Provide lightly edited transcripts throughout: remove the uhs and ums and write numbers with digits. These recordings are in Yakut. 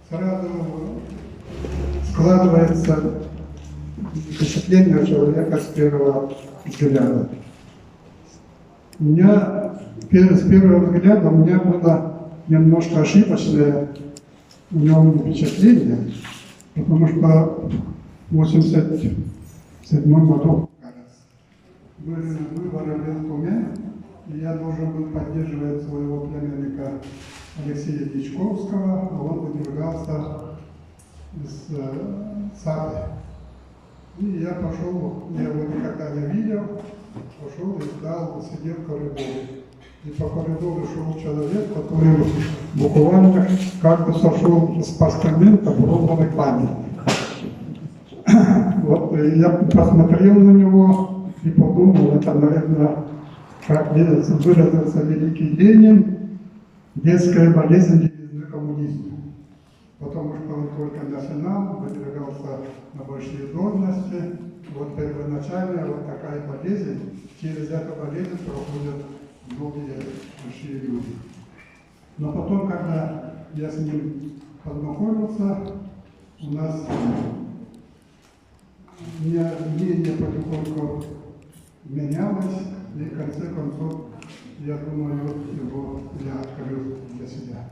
Сразу складывается впечатление у человека с первого взгляда. У меня с первого взгляда у меня было немножко ошибочное в нем впечатление, потому что в 87 году, кажется, были выборы в Ленкоме, и я должен был поддерживать своего племянника Алексея Дьячковского, а он выдвигался из ЦАПы. И я пошел, я его никогда не видел, пошел и ждал, сидел в коридоре. И по коридору шел человек, который буквально как бы сошел с постамента бронзовый памятник. Вот я посмотрел на него и подумал, это, наверное, как выразился великий Ленин, детская болезнь левизны коммунизма. Потому что он только начинал, выдвигался на большие должности. Вот первоначально вот такая болезнь, через эту болезнь проходят многие большие люди. Но потом, когда я с ним познакомился, у нас мнение потихоньку менялось, и в конце концов, я думаю, его я открыл для себя.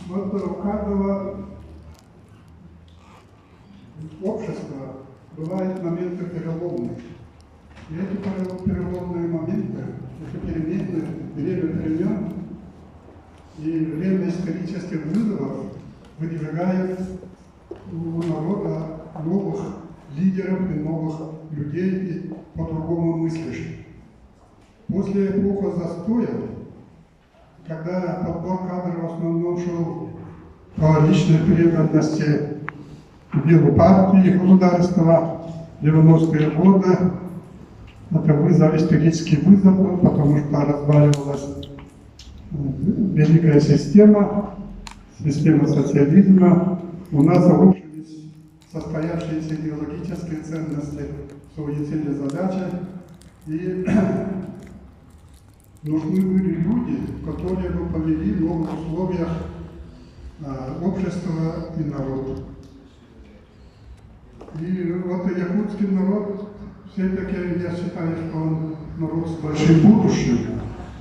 Вот у каждого общества бывают моменты переломные. И эти переломные моменты, эти перемены, время перемен и время исторических вызовов выдвигают у народа новых лидеров и новых людей и по-другому мыслящих. После эпохи застоя, когда подбор кадров в основном шел по личной преданности делу партии и государства, 90-е годы, это вызов, исторический вызов был, потому что разваливалась великая система, система социализма. У нас рушились состоявшиеся идеологические ценности, суетили задачи. И нужны были люди, которые бы повели в новых условиях общество и народ. И вот якутский народ, все-таки я считаю, что он народ с большим будущим,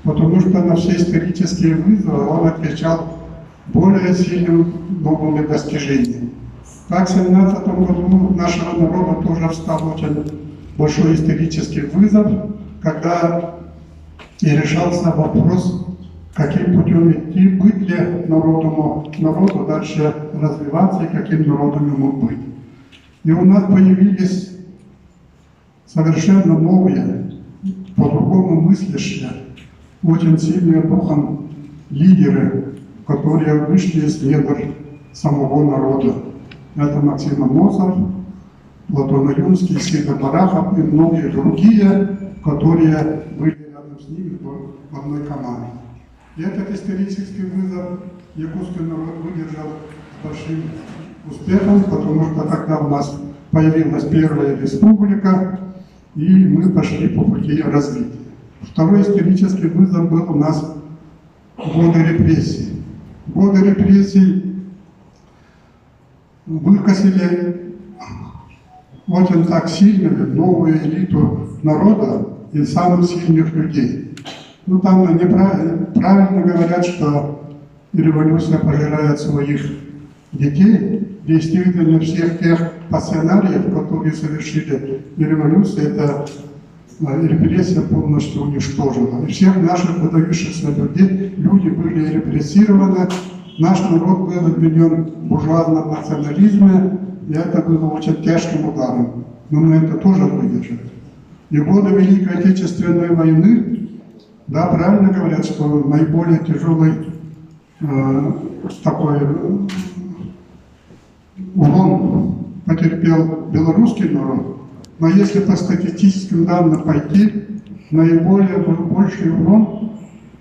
потому что на все исторические вызовы он отвечал более сильным новыми достижениями. Так, в 17 году нашего народа тоже встал очень большой исторический вызов, когда и решался вопрос, каким путем идти, быть ли народу дальше развиваться и каким народом ему быть. И у нас появились совершенно новые, по-другому мыслящие, очень сильные духом лидеры, которые вышли из недр самого народа. Это Максим Аммосов, Платон Ойунский, Сидор Барахов и многие другие, которые были рядом с ними в одной команде. И этот исторический вызов якутский народ выдержал с большим успехом, потому что тогда у нас появилась первая республика, и мы пошли по пути развития. Второй исторический вызов был у нас годы репрессий. Годы репрессий выкосили очень так сильную новую элиту народа и самых сильных людей. Ну, там неправильно, правильно говорят, что революция пожирает своих детей. Действительно, всех тех пассионариев, которые совершили революцию, это репрессия полностью уничтожила. И всех наших выдающихся людей, люди были репрессированы, наш народ был обвинен в буржуазном национализме, и это было очень тяжким ударом. Но мы это тоже выдержали. И годы Великой Отечественной войны, да, правильно говорят, что наиболее тяжелый такой урон потерпел белорусский народ. Но если по статистическим данным пойти, наиболее больший урон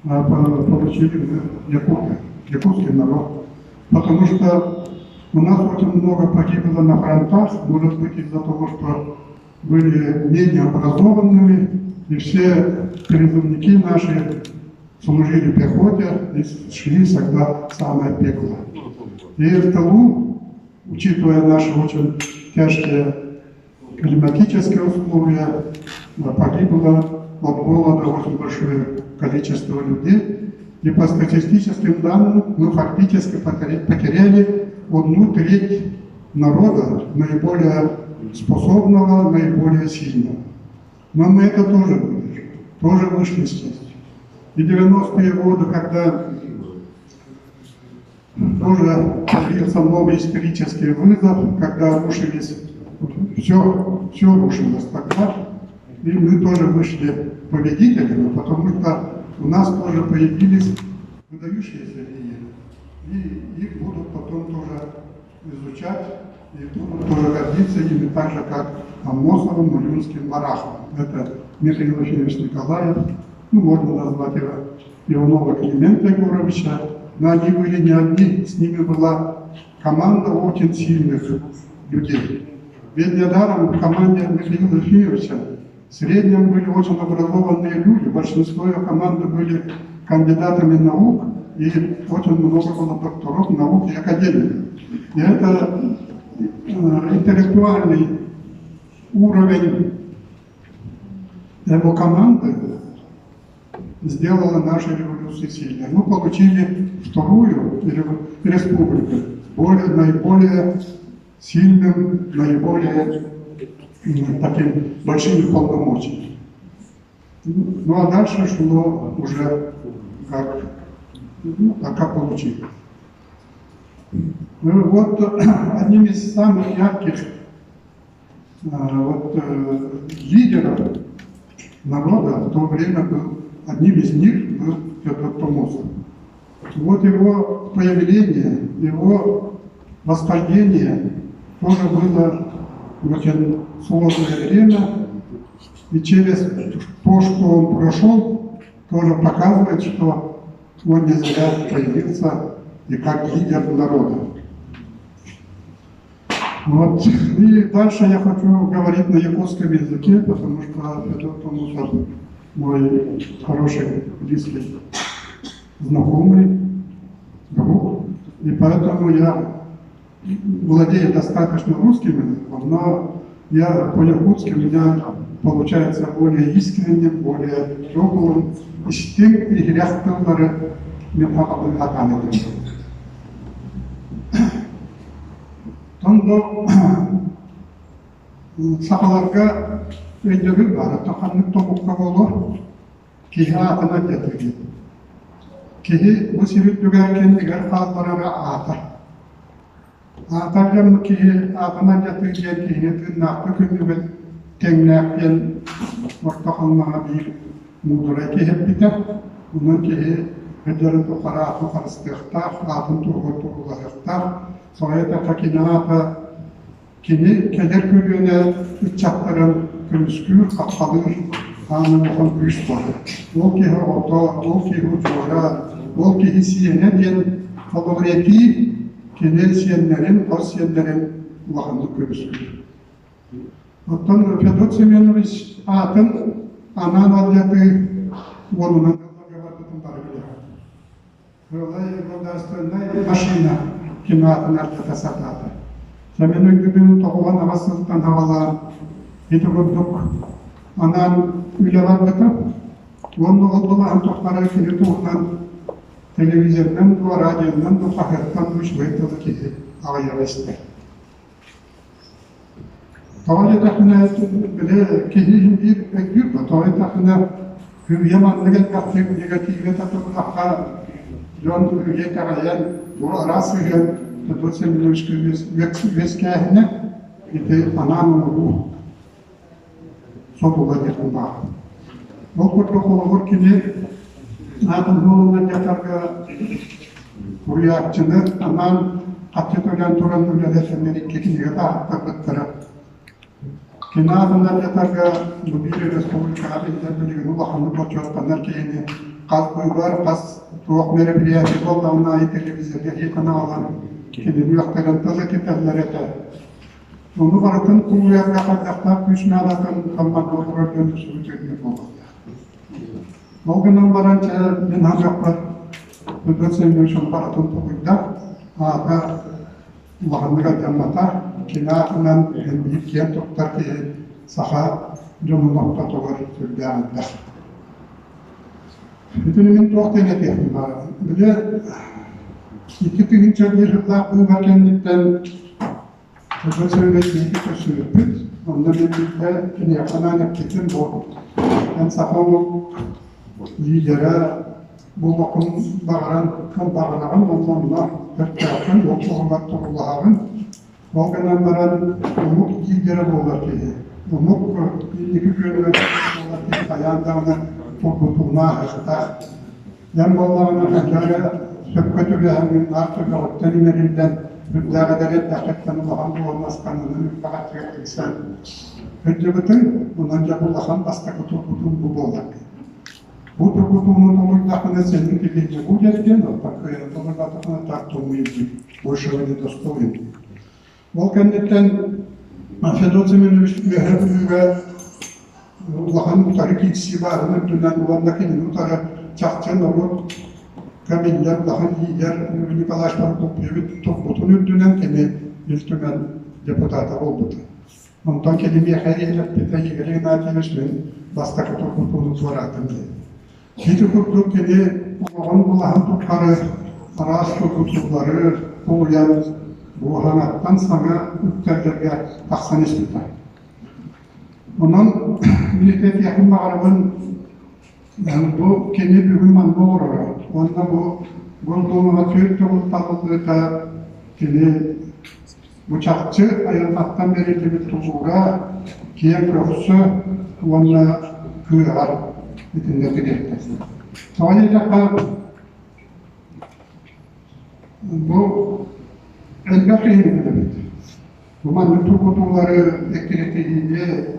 получили якуты, якутский народ. Потому что у нас очень много погибло на фронтах, может быть, из-за того, что были менее образованными, и все призывники наши Служили в пехоте и шли тогда в самое пекло. И в тылу, учитывая наши очень тяжкие климатические условия, погибло от голода очень большое количество людей. И по статистическим данным мы фактически потеряли одну треть народа, наиболее способного, наиболее сильного. Но мы это тоже выдержали, тоже вышли с честью. И 90-е годы, когда тоже появился новый исторический вызов, когда рушились, все, все рушилось тогда, и мы тоже вышли победителями, потому что у нас тоже появились выдающиеся лидеры, и их будут потом тоже изучать и будут тоже гордиться ими так же, как Амосовым, Улюнским, Бараховым. Это Михаил Ефимович Николаев, ну, можно назвать его Иванова Климента Егоровича, но они были не одни, с ними была команда очень сильных людей. Ведь недаром в команде Михаила Ефимовича в среднем были очень образованные люди, большинство ее команды были кандидатами наук, и очень много было докторов наук и академиков. И это интеллектуальный уровень его команды сделала нашу революцию сильной. Мы получили вторую республику, более, наиболее сильным, наиболее таким большими полномочиями. Ну а дальше шло уже как, ну, как получилось. Ну, вот одним из самых ярких вот, лидеров народа в то время был, одним из них был Федот Тумусов. Вот его появление, его восхождение тоже было очень сложное время, и через то, что он прошел, тоже показывает, что он не зря появился и как лидер народа. Вот. И дальше я хочу говорить на якутском языке, потому что Федот Тумусов мой хороший, близкий знакомый, друг. И поэтому я владею достаточно русским языком, но я по-якутски у меня получается более искренним, более теплым. Истиҥ иһирэх тыллары мин сахалыы этим. Тондо сахаларга өйдөбүл баар, ханнык тобукка буолуо киһи аатын алдьатыы. Киһи бу сир үрдүгэр кэннигэр хаалларара аата. Аата дьон киһи аатын алдьатыы диэн киһини тыыннаахтык күннүбэт тэҥнээх диэн орто халлаҥа биир муударай киһи эппитэ. Онон киһи өйдөрүн тухары аатын харыстыахтаах, аатын туһугар туруулаһыахтаах. Соҕойо эттэххэ кини аата Кини кэлэр көлүөнэ ыччаттарын көмүскүүр, хаххалыыр аан улахан күүс буолар. Ол киһи оҕото, ол киһи удьуора, ол киһи сиэнэ диэн холобур этии кини сиэннэрин, хос сиэннэрин улаханнык көмүскүүр. Оттон Федот Семенович аатын анаан алдьатыы уонунан сылларга барбытын бары билэҕит. Сыалай государственнай машина ким аатын ардата сатаата. Сэмэн өйдөбүлүн 98 сылтан саҕалаан ити курдук анаан үлэ барбыта. Уонна ол былаһын тухары кини туһунан телевизорынан дуо, радионан дуо, хаһыаттан дуо үчүгэй тылы киһи аҕыйаҕы истэр. Тоҕо диэтэхпинэ, били киһи иһин биир өйдүүр дуо? Тоҕо диэтэхпинэ, үйэ маннык элбэхтик негативгэ тардыбатахха, дьон үйэ итэҕэйэн, бу араас сыһыан Федот Семеновичка үөскээһинэ ити анаан оҥоруу содула диэххин баар. Ол курдук холобур кини аатын буолунан дьахтарга суруйааччыны анаан хаччы төлөөн туран үлэлэсэннэр икки кинигэ таһааттарбыттара. Кини аатынан дьахтарга бу биир республикаҕа биллэр билигин улаханнык бочуоттанар киһини хас быыбар, хас туох мероприятие буоллаҕына аайы телевизорга каналлар кинини үөхтэрэн тыл этитэллэр этэ. Ону барытын тулуйарга хайдахтаах күүс наадатын хаммарга олорор дьон үксүбүт өйдүүр буолуохтаах. Ол гынан баран чэ мин саныахпар Федот Семенович барытын тулуйда, аата улаханнык алдьаммата, кини аатынан биир киэн туттар киһи саха дьонун ортотугар сүрдээх элбэх. Итини мин туох диэн этиэхпин баҕарабын. Били 2001 сыллаах быыбар кэнниттэн Федот Семенович биһиги көрсүбүппүт. Онно мин биирдэ киниэхэ анаан эппитим бу эн саха омук лидера буолуоххун баҕаран баҕараҕын уонна онно көхтөөххүн, ол туһугар туруулаһаҕын. Ол гынан баран омук лидера буолар киһи, омук инники күөнүгэр буолар киһи хайаан даҕаны тургутууну ааһыахтаах. Эн буоллаҕына хайдах эрэ сөпкө түбэһэҥҥин наар төбөҕүттэн иҥэриллэн, үрдээх эдэр эрдэххиттэн улахан дуоһунастаныынан үппэҕэччигэ тиксэн сылдьыбытыҥ, онон дьэ улахан бастакы тургутуум бу буолар. Бу тургутууну толуйдаххына сенин тебе не будет диэн, оттон кыайан толуйбатаххына так то мы большего не достоин. Ол кэнниттэн Федот Семенович Үөһээ Бүлүүгэ улахан утары киирсии баарын үрдүнэн уонна кинини утары чахчы норуот биллэр улахан лидер Николай Прокопьевич турбутун үрдүнэн кини Ил Түмэн депутата буолбута. Онтон кини миэхэ эппитэ Игорь Игнатьевич мин бастакы тургутууну туораатым диэн. Ити курдук кини олоҕун былаһын тухары араас тургутуулары тулуйан буоһанаттан саҥа үктэллэргэ тахсан испитэ. Онон мин этиэхпин баҕарабын бу кини бүгүн манна олороро уонна бу Госдумаҕа түөрт төгүл талыллыыта кини бу чахчы айылҕаттан бэриллибит тулуура, киэҥ көхсө уонна кыаҕар итиннэ тириэртэ. Тоҕо диэтэххэ, бу элбэх киһини билэбит. Бу маннык тургутуулары эккирэтиһиини,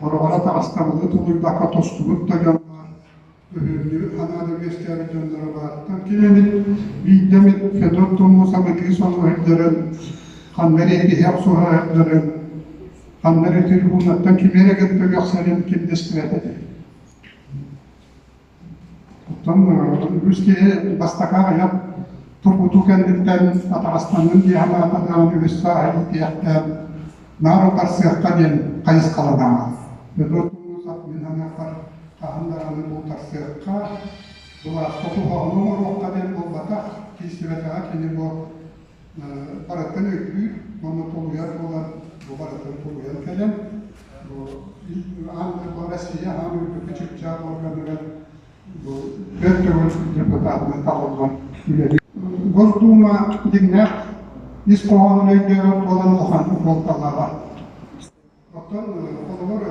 хороҕоро таҕыстабылы тулуйбакка тостубут да дьон баар, өһүөннүү анаан үөскээбит дьонноро баартан ким эмит биирдэ эмит Федот Тумусов ытыы соҥуһурдарын, ханна эрэ этиһэ охсуһарарын, ханна эрэ трибунаттан кими эрэ кытта үөхсэрин ким да истибэт этэ. Оттон үгүс киһи бастакы аҕыйах тургутуу кэнниттэн атаҕастанным дии санаата даҕаны үһүс сааһы иитиэхтээн наар утарсыахха диэн хайысхаланаҕа. Федот Тумусов мин саныахпар хаһан даҕаны бу утарсыахха, былааска куһаҕаны оҥоруохха диэн буолбатах, киирсибэтэҕэ кини бу барытын өйдүүр уонна тулуйар буолан бу барытын тулуйан кэлэн бу аан Россия аан үрдүкү чыпчаал органыгар бу түөрт төгүл депутатынан талыллан үлэлиир. Госдума дьиҥнээх ис хоһоонун өйдөөбөт буолан улахан суолталааҕа. Оттон холобур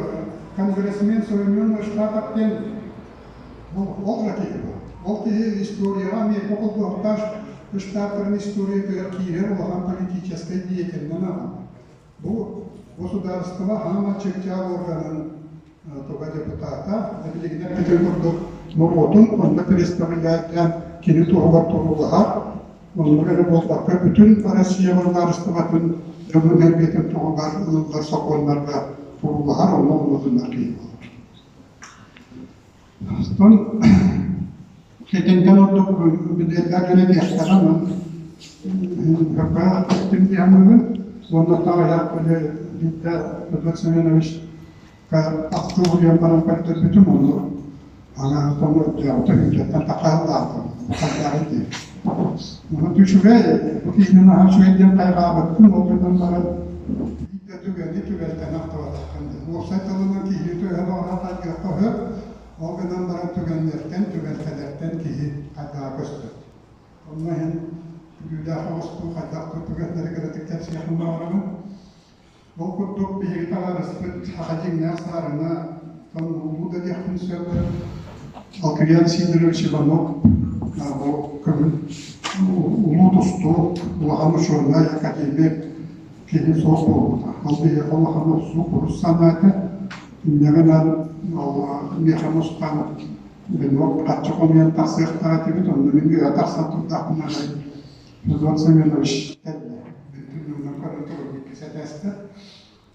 конгрессмен Соединенных Штатов диэн ол да киһи баар. Ол киһи историяҕа Америка холбоһуктаах штаттарын историятыгар киирэр улахан политическай деятелинэн ааҕыллар. Бу государство хаама чыпчаал органын туга депутата, билигин эппитин курдук норуотун онно представляет кини туһугар туруулаһар Оннук эрэ буолбакка, бүтүн Россия судаарыстыбатын дьонун-сэргэтин туһугар ылыллар сокуоннарга туруулаһар, онно умнулуннар киһи буолар. Оттон итинтэн ордук билиэрдээх дьон этиэхтээх онон ХП эттим дии саныыбын. Уонна таҕайах били биирдэ Федот Семенович ахтыы суруйан баран көрдөрбүтүм ону анаан өйдөөҕүтэ үҥкэттэн тахааллаатым хайдааҕый диэн. Ону үчүгэй бу киһини наһаа үчүгэй диэн хайҕаабыппын ол гынан баран биир да түгэни түбэлтэни ахтыбатаххын диэн. Уопсай тылынан киһини төһө баҕарар хайгыахха сөп, ол гынан баран түгэннэртэн, түбэлтэлэртэн киһи хайдаҕа көстөр. Онно иһин күлүүлээх оҕустуу хайдах да түгэннэри кыратык кэпсиэхпин баҕарабын. Ол курдук биһиги табаарыспыт саха дьиҥнээх саарына улуу да диэхпин сөп Алквиан Сидорович Иванов бу көҥүл улуу тустуук, улахан учуонай, академик киһи суох буолбута. Ол биһиэхэ улахан охсуу курус санаата. Инньэ гынан ол миэхэ мустан венок хаччы хомуйан тахсыахтаах этибит, онно мин үөһэ тахсан турдахпына Федот Семенович кэллэ. Бүтүннүүнэн көрөн туран иккис этээстэ.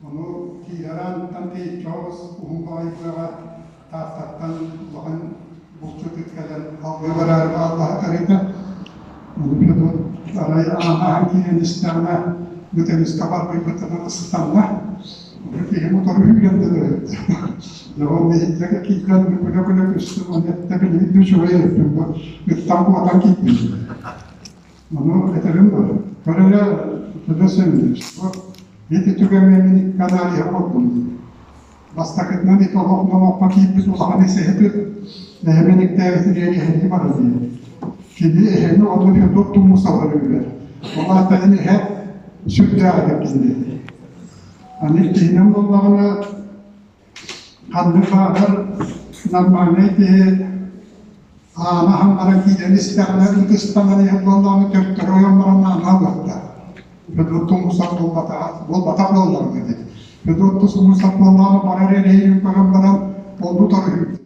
Ону киирэр ааныттан тэйиччи оҕус уһун баҕайы быаҕа Тааттаттан улахан Булчут ыт кэлэн алгыы бараары аллаһа тарыйда. Ону Федот арай ааһан киирэн истэҕинэ, ыт эмискэ барбыйбытынан ыстамма. Ону киһи мотору үүрэн да дойду. Дьэ ол иһирдьэ киирэн күлэ-күлэ түстүм, ону эттэ билигин да үчүгэй эбиппин бу ыттан куотан киирдим. Ону этэрим бу. Көр эрэ, Федот Семенович, бу ити түгэҥҥэ мин икки аналиһы оҥордум дии. Бастакытынан ити олох номоххо киирбит улахан эсэһит ыт эһэбин иктээбитигэр эһэлии барар диэн. Кини эһэни онно Федот Тумусовы үүрэр. Ол аата эн эһэ сүрдээх эбит кини. Аны иккиһинэн буоллаҕына, ханнык баҕарар нормальнай киһи аана аһан баран киирэн истэҕинэ ытыстанан иһэр буоллаҕына төттөрү ойон баран аана аһыллар. Федот Тумусов буолбатаҕа буолбатах буоллаҕына эбит. Федот Тумусов буоллаҕына барар эрэйин көрөн баран онну торуһуйбут.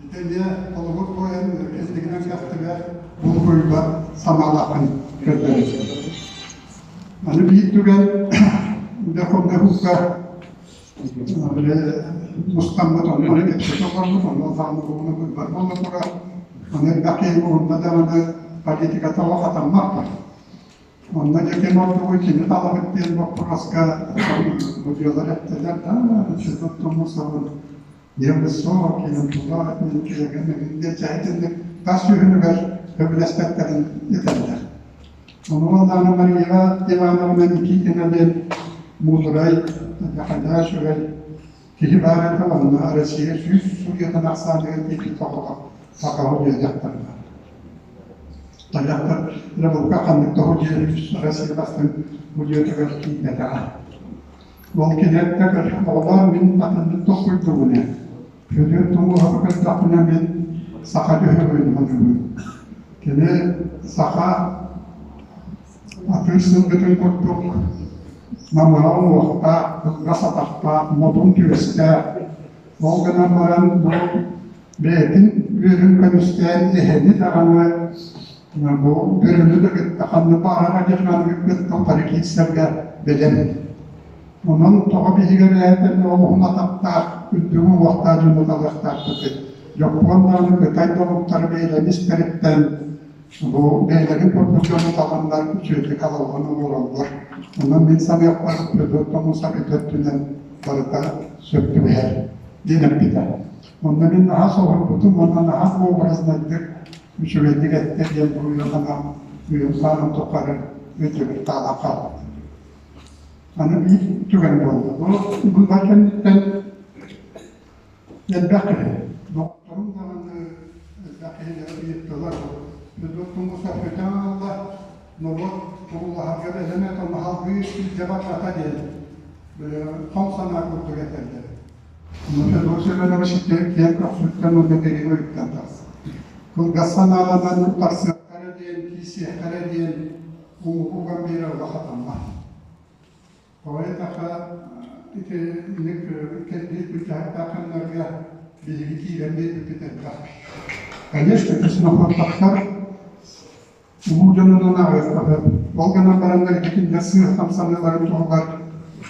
Ити эмиэ холобур бу эн кэллигинэн кэхтибэт булгуйбат санаалааххын көрдөрөр. Аны биир түгэн Верховнай Хукка били мустаммыт онно кэпсэтэ олорбут, онно улахан буолуна быыбар буола турар. Аны элбэх киһи муһунна даҕаны политиката олох хатаммат. Онно дьэ ким ордугуй кими талабыт диэн боппуруоска судьуйалар эттилэр да, Федот Тумусовын не высокий, он тулаатный, киэгэн диэн чэһитинник тас үһүнүгэр сөбүлэспэттэрин этэллэр. Ону уоллаана Мария Ивановна Никитина диэн муудурай, хайдах үчүгэй киһи баар этэ, онно Россия 100 судьуйатын ахсааныгар киирбит соҕотох сахаҕа дьахтар баар. Дьахтар рыбалка ханнык да судьуйа Россия бастыҥ судьуйатыгар киирбэтэҕэ. Ол киниэттэ оҕолоор мин атыннык толкуйдуубун ээ. Федор Тумуһабы көрдөхпүнэ мин саха дьөһөгөйүн саныыбын. Кини саха атыыр сылгытын курдук намыһах уҥуохтаах, кылгас атахтаах, модун түөстээх. Ол гынан баран бу бэйэтин үөрүн көмүскээн эһэни даҕаны бу бөрөнү да кытта ханнык баҕарар адьырҕаны кытта утары киирсэргэ бэлэм. Онон тоҕо биһиги эбээтэргэ олуһун атахтаах, үрдүк уҥуохтаах дьону талыахтаахпытый? Дьоппуон даҕаны Кытай долуктары бэйэлэрин истэриттэн бу бэйэлэрин курдук дьону таланнар үчүгэйдик алаллан олороллор. Онон мин саныахпар Федот Томусов ити өттүнэн барыта сөп түбэһэр диэн эппитэ. Онно мин наһаа соһуйбутум уонна наһаа образнайдык үчүгэйдик эттэ диэн буруйу санаам үйэм сааһым тухары өйдөбүл хаалан хаалбыт. Аны биир түгэн буолла. Бу быыбар кэнниттэн элбэх киһи, доҕотторум даҕаны элбэх киһилэр ыйыттылар. Федот Тумусов өтөн аҕалла, норуот туруулаһарга бэлэмэ томаһалгыы илдьэ барбата диэн хом санаа курдук этэллэр. Федот Семенович киэн көхсүттэн уонна дириҥ ыйыттан тахсар. Кылгас санааланан утарсыахтара диэн, киирсиэхтэрэ диэн уҥуһугар биэрэ улахатаммат. Тоҕо диэтэххэ, ити инник кэлбит былдьаһыктаах кэмнэргэ биһиги киирэн биэрбиппит элбэх. Конечно, ксенофобтар улуу дьонунан аҕыйахтаһар. Ол гынан бараннар ити кинилэр сыыһа хамсаныыларын туһугар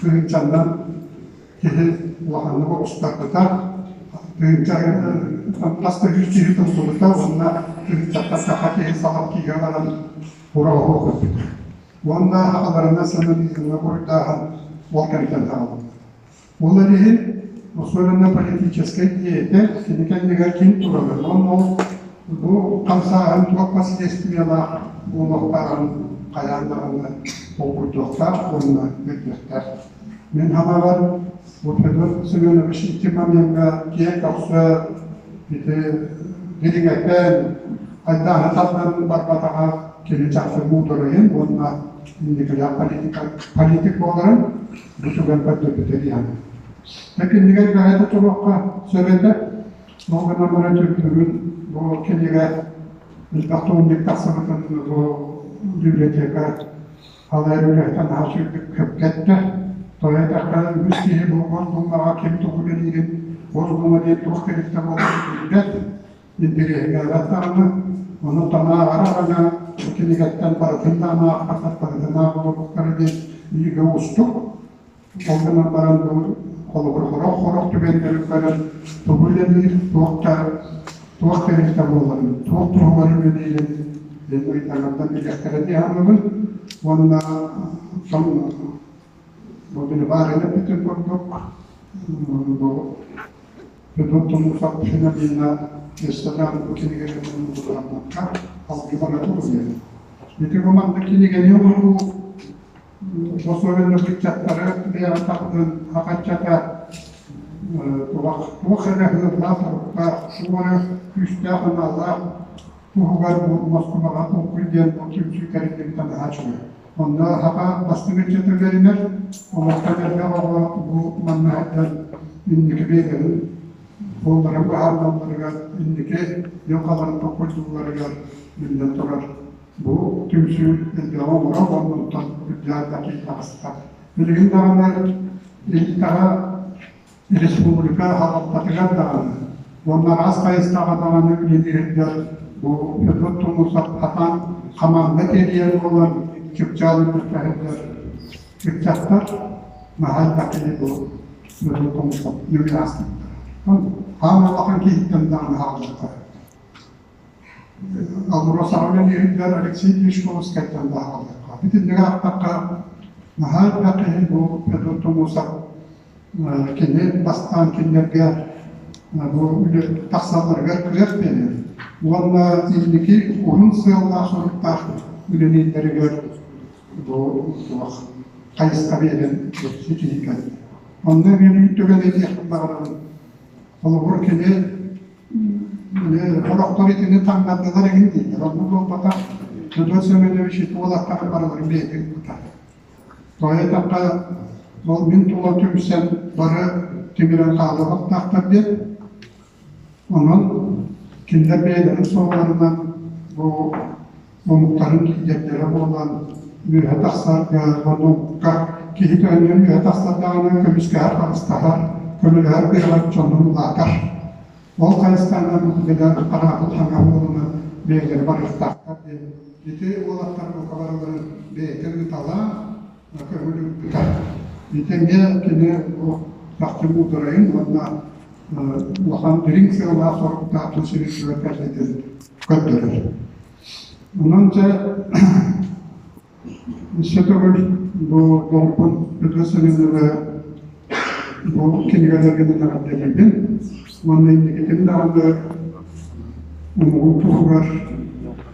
тыһыынчаннан киһи улаханнык оҕустарбыта, тыһыынча хас да сүүс киһи тыллыбыта уонна тыһыынчаттан саха киһи салап киигэ баран ура-оһуох өппүтэ. Уонна аҕаларынан санализмҥа буруйдааһын ол кэмтэн саҕаламмыта. Ол иһин особенно политическай деятель кини кэннигэр ким турарын, уонна ол бу хамсааһын туох последствиялаах буолуохтааҕын хайаан даҕаны толкуйдуохтаах уонна өйдүөхтээх. Мин санаабар, бу Федор Семенович ити момеҥҥа киэҥ көхсө ити дириҥэтэн, айдааны тардан барбатаҕа кини чахчы муударайын уонна инникилээх политика, политик буоларын бу түгэн көрдөрбүтэ дии саныыбын. Кинигэ бэйэтэ туруохха сөп этэ. Ол гынан баран бүгүн бу кинигэ элбэх туһуннук тахсыбытын бу библиотека Халайар үлэһитэ наһаа үчүгэйдик кэпсэттэ. Тоҕо диэтэххэ, үгүс киһи бу Госдумаҕа ким тугу үлэлиирин, Госдума диэн туох тэрилтэ буоларын билбэт, интэриэһиргээбэт даҕаны. Ону танааҕар аҕана бу кинигэттэн барытын да анаахпатар, барытын ааҕыллыбыттара диэн бииргэ уустук. Ол гынан баран бу холобур сорох-сорох түгэннэри көрөн тугу үлэлиир, туох да. Туох тэрилтэ буоларын, туох туһугар үлэлиирин диэн ыйытаргыттан билиэхтэрэ дии саныыбын. Уонна бу били баар эппитин курдук, бу Федот Тумусов Феноменна ресторан бу кинигэлэрин булуһаммакка алгы бара туруйар. Ити бу маннык кинигэни оҥоруу особенно ыччаттары бэйэҕэ тардын хахаччата туох туох эрэ ыһыылаах соруктаах, туох эрэ күүстээх аналлаах туһугар бу Москубаҕа толкуй диэн бу түмсүү тэриллибитэ наһаа үчүгэй. Онно саха бастыҥ ыччата үөрэнэр, олохтон элбэх оҕо бу манна сылдьан инники бэйэлэрин суолларын быһаарыналларыгар, инники дьылҕаларын толкуйдуулларыгар биллэн турар бу түмсүү элбэҕи оҥорор уонна онтон үрдээх да киһи таҕыста. Билигин даҕаны элитаҕа республика салалтатыгар даҕаны уонна араас хайысхаҕа даҕаны үлэлииргэр бу Федот Тумусов хатаан хамаанда тэрийэр буолан чыпчаал үрдүк ыччаттар наһаа элбэх киһи бу Федот Тумусов нөҥүө ааспыттар. Хаан улахан киһиттэн даҕаны хаалбыттар. АЛРОСАҕа үлэлииригэр Алексей Дьячковскайтан да хаалыахха. Итинник аахтахха наһаа элбэх киһи бу Федот Тумусов кини бастаан кинилэргэ бу үлэ тахсалларыгар кыах биэрэр уонна инники уһун сыаллаах-соруктаах үлэлииллэригэр бу туох хайысха биэрэн ситиһии кэллэ. Онно эмиэ түгэн этиэхпин баҕарабын. Холобур, кини Сорохтор итини таҥнардылар эҥин дииллэр. Оннук буолбатах. Федот Семенович ити уолаттары барыларын бэйэтин ыыппыта. Тоҕо диэтэххэ, ол мин тула түмсэн бары тимирэн хаалыахтаахтар диэн. Онон кинилэр бэйэлэрин суолларынан бу омуктарын лидердэрэ буолан үөһэ тахсарга, омукка киһи төһөннөн үөһэ тахсар даҕаны көмүскэһэр, харыстаһар, көмөлөһөр кыаҕа дьонун улаатар. Ол хайысханан билэр хараахыл хаҥа буолунан бэйэлэрэ барыахтаахтар диэн ити уолаттар бука барыларын бэйэтэ ыыталаан көҥүл ыыппыта. Итингэ кини бу чахчы муударайын уонна улахан дириҥ сыаллаах соруктаах тус сирин кэлбитин көрдөрөр. Онон дьэ өссө төгүл бу долгун Петр Семеновы бу кинигэлэргинэн эҕэрдэлиибин уонна инникитин даҕаны омугун туһугар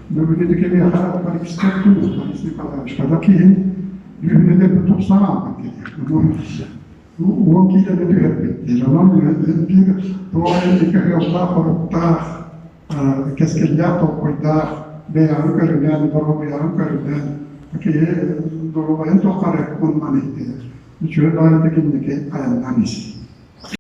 бүгүн ити кэмиэхэ Борис Борис Николаевич когда киһин дьүһүнэ тупсан аалбыт диэн Уон киилэни түһэрбит диир. Онон биир туох икки ыаллаах-хоруктаах, кэскиллээх толкуйдаах, бэйэҕин көрүнэн, доруобуйаҕын көрүнэн, киһи доруобайын тухары оннунан иһитиһэр. Үчүгэй баҕайытык инники айаннаан ис.